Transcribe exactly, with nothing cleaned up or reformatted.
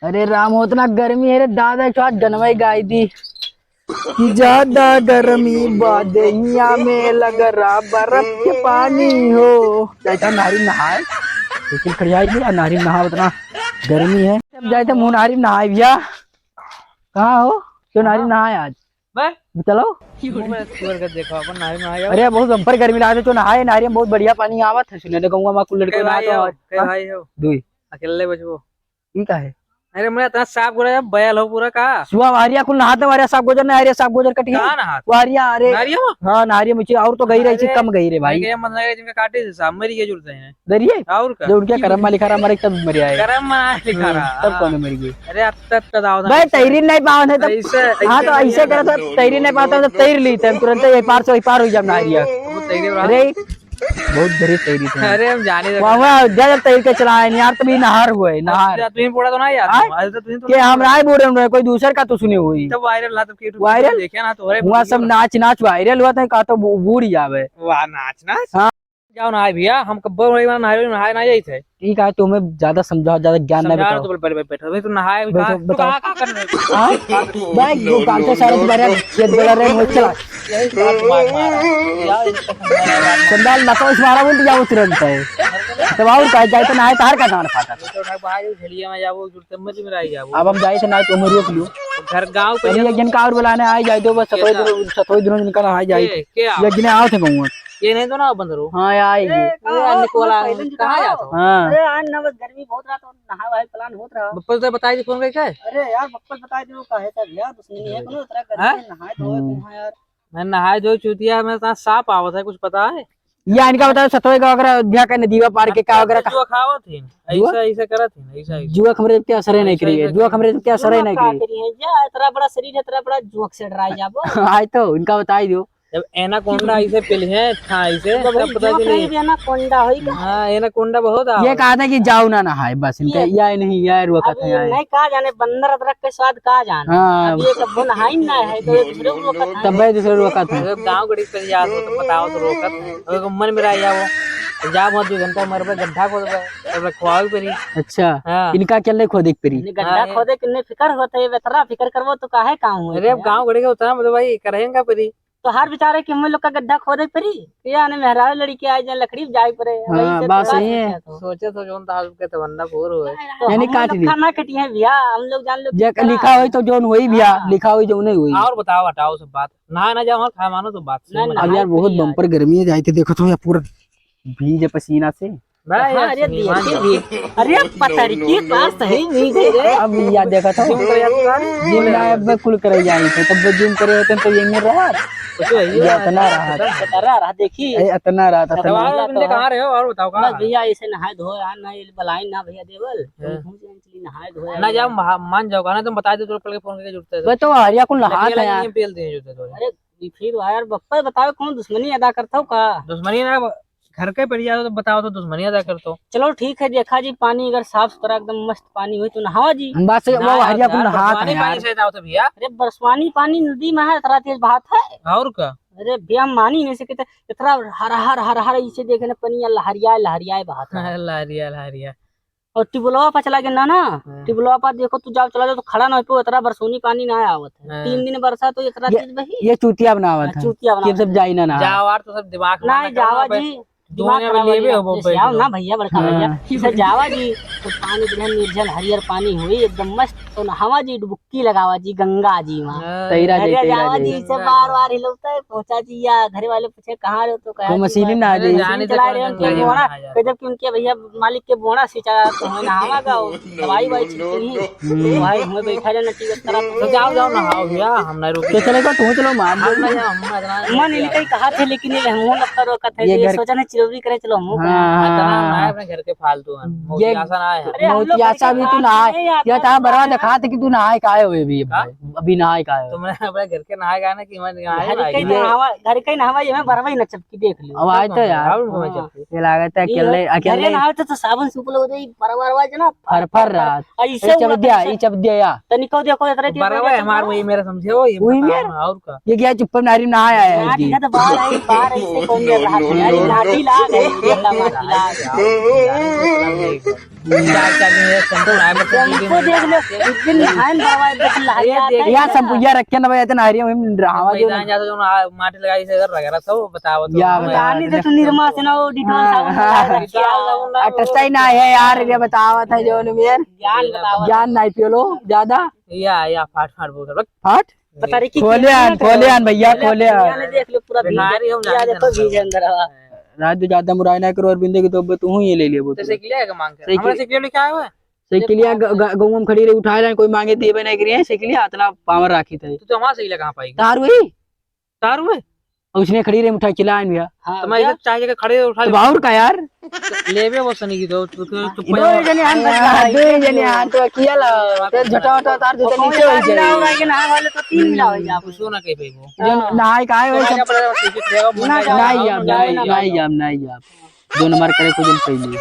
अरे राम, उतना गर्मी है रे दादा, एक ठो आज गनवा ही गाई दी। कि ज्यादा गर्मी बा देहिया में लग रहा बर्फ के पानी हो। जाइता नहरी नहाए, साइकिल खड़ियाई दिया, नहरी नहा, उतना गर्मी है। अब जाइता मुँह नहरी नहाए भैया। कहाँ हो? क्यों नहरी नहाए आज? बे? चलो। मुँह में सुअर के देखो, अपन नहरी नहाए आओ। अरे बहुत बम्पर गर्मी लागत है, तो नहाए नहरी में बहुत बढ़िया पानी आवत है। सुने तो गौवा में कुल लड़के के भाई नहात हो, हो। के हाँ? भाई हो? दुई। अकेले बचबो। ई का है? अरे, मैं इतना साफ गोरा है, बैल हो पूरा का? सुआ वारिया कुल नहाते, वारिया साफ गोजर, नहरिया साफ गोजर कटी है। कहाँ नहाते? वारिया, अरे। नहरिया में? हाँ, नहरिया में ची-, और तो गई रही थी, अरे, कम गई रे भाई। मैं कहे, मन लगे जिनका काटे से साफ मरी के जुड़ते हैं। डरिए? और का? जो उनके करम में लिखा रहा, मरे तब मर आए। करम में लिखा हम्म, रहा। तब कौन मर गई? अरे, अब तक तो दाव भाई, तैरी नहीं पावन है तब। ऐसे, हाँ, ऐसे तो नहीं ऐसे है। करत हो, तैरी नहीं पावत हो, तो तैर ली, तब तुरंत ये पार से वही पार हो जाम नहरिया। वो तैरे वाला। अरे, बहुत गरीब तैरी थे। अरे, हम जाने दे। वहाँ, वहाँ अयोध्या जब तैर के चला आए यार, तभी नहार हुए, नहार। अच्छा, तुम्हें पूरा तो ना याद आय? है? अरे, तो तुम्हें तो के ना हम याद राय बोल रहे हैं, कोई दूसर का तो सुने हुई। तब वायरल ना, तब के YouTube वायरल? देखे ना, तो हो रहे हुआ सब video। नाच, नाच वायरल हुआ था, का तो बू-, बूढ़ जावे। वाह, नाच, नाच? हाँ। जाओ ना, आए भैया, हम कब्बो नहीं, ना, नहाए, नहाए ना जाई थे। ठीक है, तुम्हें ज्यादा समझाओ, ज्यादा ज्ञान ना समझा बताओ। तो बोल, पहले बैठ, बैठ, अभी तो नहाए, बैठो, कहाँ, बताओ। कहाँ, कहाँ कर रहे हो? हाँ? बाइक को काटे सारे तुम्हारे खेत गला रहे, वो चला। यही बात दिमाग में आ रहा है। यार, इसको समझाना है। संडाल ना तो इस मारा बोल दिया, वो तुरंत है। तब और का जाए तो ना है, तार का गांड फाटा। तो उठा के बाहर ही झेलिया में जाओ, जुड़ते मजे में रह जाओ। अब हम जाए थे ना, तो हमें रोक लियो। घर गाँव पे अरे, ये एक जन का और बुलाने आए जाए दो, बस सतोई कैसा? दिन, सतोई दिनों दिन का ना आए जाए। के, के आओ? ये गिने आओ थे गाँव। ये नहीं तो ना बंदरो। हाँ, ये आएगी। ए, ये कहाँ आने को वाला पहले है? दिन कहाँ कहाँ? जाता हो? हाँ। अरे, आज ना बस गर्मी बहुत रहा, तो नहाए वहाए plan होत रहा। बप्पा से बताई दी फोन करके। अरे यार, बप्पा से बताई दी, वो काहे था भैया, दुश्मनी है कोनो, इतना गर्मी हाँ? है, नहाए धोए हम्म। कहाँ यार? मैं नहाए धोए चूतिया, मैं साफ आवत है, कुछ पता है? या इनका बताओ, सतोई का वगैरह, अयोध्या का नदीवा पार के का वगैरह का? जुआ खावत ही, जुआ? ऐसा, ऐसा करत ही, ऐसा, ऐसा। जुआ हमरे के असरे नहीं ऐसा, करिए, ऐसा जुआ करिए। हमरे के असरे जुआ नहीं का करिए। करिए? या इतना बड़ा शरीर है, इतना बड़ा जुआ से डराई जाबो। आए तो इनका बताई दो। जब एनाकोंडा ऐसे पेली है, था ऐसे, तो भाई, तब पता जुआ चली। कहीं भी एनाकोंडा होई का? हाँ, एनाकोंडा बहुत ये आवे। कहा था कि जाओ ना नहाए, बस इनका ये या नहीं, या रोकत अब है, ये या नहीं का जाने, बंदर अदरक के स्वाद का जाने। हाँ। अब ये कब्बो नहाई ना है, तो ये दूसरे को रोकत है। तब भाई दूसरे रोकत है। अगर गाँव गड़ी पे जात हो, तो बताओ तो रोकत है। अगर मन में रह जाओ, तो जाओ वहाँ दो घंटा मरबे, गड्ढा खोदबे, तब खवावे परी। अच्छा, हाँ। इनका अकेले खोदे के परी? इन्हें गड्ढा हाँ, ये। खोदे के इन्हें फिकर होता है, इतना फिकर करबो तो काहे काम होई अरे, अब यार? गाँव गड़ी के उतना मतलब भाई, करेंगे परी। तो हर बेचारे के हम लोग का गड्ढा खोदे परी, या ने मेहरारू लड़की आए जाए, लकड़ी जाए परे, वही हाँ, से बात थोड़ा सही है। सोचा तो। सोचे तो जोन दाल के तमन्ना बोर होए। तो यानी हम काट लोग दी। का ना कटी है भैया, हम लोग जान लो जे कितना लिखा होई तो जोन होई भैया, हाँ। लिखा होई जोन नहीं होई। और बताओ, हटाओ सब बात। नहा ना जाओ, हाँ, खा मानो तो बात सही ना, में। अब यार, नहाए बहुत परी bumper यार। गर्मी है, जाए थे देखो तो यार पूरा भीज है पसीना से। भाई, हाँ, अरे, ऐसे नहीं देखिए, मान जाओ। अरे, पत्थर की बात सही नहीं है रे। अब या देखा था। Gym करे जाते हैं। Gym ना, अब कुल करे जाए थे, तब वो gym करे होते हैं तो ये नहीं रहा। कुछ वही ये है, इतना रहा। इतना रहा, देखी। ए, इतना रहा था, तो इतना। आप अपने कहाँ रहे हो और बताओ कहाँ बस है? भैया, ऐसे नहाए धोए आ, ना ये बलाई ना भैया देवल, तुम हाँ। घूम जाए इसलिए नहाए धोए ना आ। जाओ, मा-, मान जाओ, ना तुम बता दो, तो कल के फोन करके जुड़ते हैं। बस तो हरिया कुल नहात है यार। पेल दिए जुड़ते हैं। अरे, ये फिर यार, बप्पा बताओ, कौन दुश्मनी अदा करता हो का? दुश्मनी ना, घर के पड़ी जाओ तो बताओ तो दुश्मनी अदा करतो। चलो ठीक है, देखा जी, पानी अगर साफ सुथरा एकदम मस्त पानी होई तो नहावा जी। बस वो ना, हरिया कुल ना, नहात बरसानी है पानी यार। से जाओ तो भैया। अरे बरसानी पानी नदी में है, इतना तेज बहात है। और का? अरे भैया, हम मानी नहीं सके, इतना हर हर हर हर इसे देखे ना, पानी लहरिया लहरिया बहात है। लहरिया लहरिया। और टिबुलवा पर चला गया ना, ना, हाँ। टिबुलवा पर देखो, तू जाओ, चला जाओ तो खड़ा ना हो पे, इतना बरसानी पानी ना आवत है। हाँ। तीन दिन बरसा तो इतना ये, तेज बही। ये चूतिया बनावत हाँ, है। चूतिया ये बनावत सब है। जाई ना ना। जाओ यार, तो सब दिमाग ना, खराब जावा करना जी। दिमाग दुनिया में खराब लेबे है। हो जैसे बब्बे आओ के। ना भैया, बड़का हाँ। भैया, इसे जावा जी, तो पानी बढ़िया निर्जल हरियर पानी हुई, एकदम मस्त, तो नहावा जी, डुबकी लगावा जी गंगा जी में। हाँ। तैरा जाई, नहरिया तैरा जावा जाई। जी, इसे बार बार हिलौता है, पहुंचा जी, या घरे वाले पूछे, "कहाँ रहो?" तो कहा वो जी, मशीन ही ना आ अरे जाई। जाने मशीन चला रहे हैं, उनके बोड़ा, गजब कि उनके भैया मालिक के बोड़ा सिंचा तो हमें नहावा का, दवाई वाई छिड़के नहीं। हम्म। भाई, हमें बैठा रहना चाहिए, इस तरह तो जाओ, जाओ, नहाओ भैया, हम नहीं रुके। तो चले तो, तू चलो, मान हम लो। नहीं, हम इतना मन इनका ही कहा थे, लेकिन ये हम लोग का रोकत है, ये ये घर सोचा ना, चिरौरी करे, चलो, हम लोग हाँ, हाँ, इतना हाँ, ना है हाँ। अपने घर के फालतू हैं, ये मौतियासा ना है। अरे, हम लोग मोतियासा घर के भी तू ना है, नहीं आते या तो हम बड़ा दिखाते कि तू नहाए का आए हुए भी है हाँ? भाई, अभी नहाए का आए हुए। तुमने अपने घर के नहाए का ना कि मैं नहाए घर ना के आए। नहावा, घर के नहावा, ये मैं बरवा ही ना चपकी देख लियो। अब आए तो यार। और मैं हाँ। चपकी। ये लागत है ये अकेले, है, अकेले। घरे नहाए तो, तो साबुन सूख लो दे, बरवा, बरवा जना, फर, फर फर, रहा। ऐसे ये चप हुआ दिया, कैसे? ये चप दिया या। तनिको देखो, इतरे के बरवा है हमार, वही मेरा समझे हो, ये वही बताओ मेरा। ना, और का? ये क्या चुप्पा नारी नहाए आया है नाटी जी। का तो बाहर आई, बाहर ऐसे कौन ले रहा है? अरे नाटी आ गई, ये तमाम इलाज। चार, चार दिन ये शैम्पू आए, मतलब, शैम्पू देख लो, एक दिन नहाए न दवाई देख ला, ये देख। यार, शैम्पू यार रखे ना भाई, इतना हरिया में रहावा जो मैदान जाता जो ना, माटी लगाई से अगर रगड़ा सब बताओ तो। या हम बताओ। जानी तो तू निरमा से ना वो डिटॉल हाँ, साबुन हाँ, लगा हाँ। रखी है। डिटॉल साबुन ना, अटस्ता ही ना है यार, ये बतावा था जो मेर। ज्ञान बतावा। ज्ञान नहीं पियो लो ज्यादा। या, या, फाट, फाट बोल रहा। फाट? पता नहीं की खोले आन, खोले आन भैया, खोले आन। देख लो पूरा भीग गया। देखो भीग अंदर हवा। रात दे ज्यादा मुराई ना करो, अरविंदे की तो तू ही ये ले लियो बोतल। तो साइकिलिया का मांग कर। साइकिल। हमारा साइकिलिया लेके आए हुए? साइकिलिया ग-, ग-, गउवा में खड़ी रही, उठाए लाइन, कोई मांगे देबे नहीं करिए, साइकिलिया इतना पावर राखी थे। तू तो हमारा साइकिलिया कहाँ पाई? तार हुई? तार हुए? और उसने खड़ी रही, उठा चिल्ला आइन भैया। हाँ, तो मैं भैया। इधर चाहे जगह खड़े उठा तो ले। बाहुर का यार? लेबे वो सनी की तो, तो, तो, तो दो ही जने हम हाँ, बच दो ही जने हम तो किया ला, तो झटा उठा तार जो तो नीचे हो जाए। मिला होगा कि नहा वाले तो तीन मिला हो जाए। कुछ ना कह पाई वो। जो हाँ। नहाए का है, वही सब पड़ेगा, सीधे पड़ेगा, ना, ना, ना, नहीं, ना, आप, ना, नहीं, ना, नहीं, आप, नहीं, आप। दो नंबर करे को जन पहले।